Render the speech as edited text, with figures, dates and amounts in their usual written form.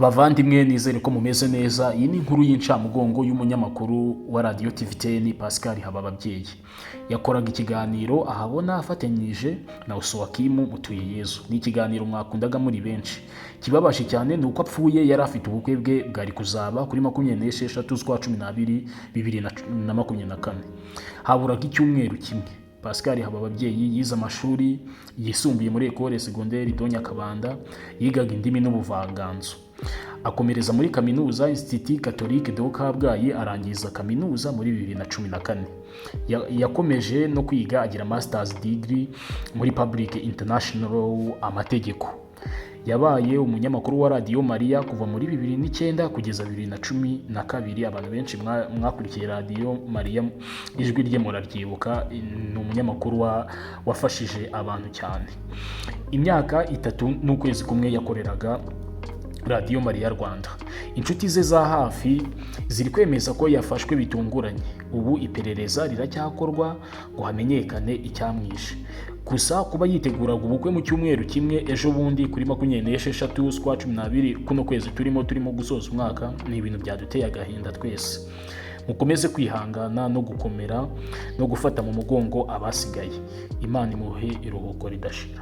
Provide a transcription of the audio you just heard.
Bavandimwe, nizere ko mumeze neza. Iyi ni inkuru y'incamugongo y'umunyamakuru wa Radiyo TV 10, Pascal Habababyeyi. Yakoraga ikiganiro Ahabona afatanyije na Usuwakimu Mutuyeyezu. Ni ikiganiro mwakundaga muri benshi. Ikibabaje cyane ni uko apfuye yari afite ubukwe bwe bwari kuzaba kuri 26 z'ukwa 12 2024. Haburaga icyumweru kimwe. Pascal Habababyeyi yize amashuri yisumbuye muri Ecole Secondaire de Nyakabanda, yigaga indimi n'ubuvanganzo. Akomereza muri kaminuza, Institut Catholique de Kabgayi, arangiza kaminuza muri 2014. Yakomeje no kwiga, agira Masters Degree muri Public International Law, amategeko. Yabaye umunyamakuru wa Radiyo Mariya kuva muri 2009 kugeza 2012. Abantu benshi mwakurikiye Radiyo Mariya, ijwi rye muraryibuka. Ni umunyamakuru wafashije abantu cyane. Imyaka 3 n'ukwezi kumwe yakoreraga Radiyo Mariya Rwanda. Inshuti ze za hafi ziri kwemeza ko yafashwe bitunguranye. Ubu iperereza riracyakorwa ngo hamenyekane icyamwishe. Gusa kuba yiteguraga ubukwe mu cyumweru kimwe, ejo bundi kuri 26 z'ukwa 12, kuno kwezi turimo gusoza umwaka, ni ibintu byaduteye agahinda twese. Mukomeze kwihangana no gukomera no gufata mu mugongo abasigaye. Imana imuhe iruhuko ridashira.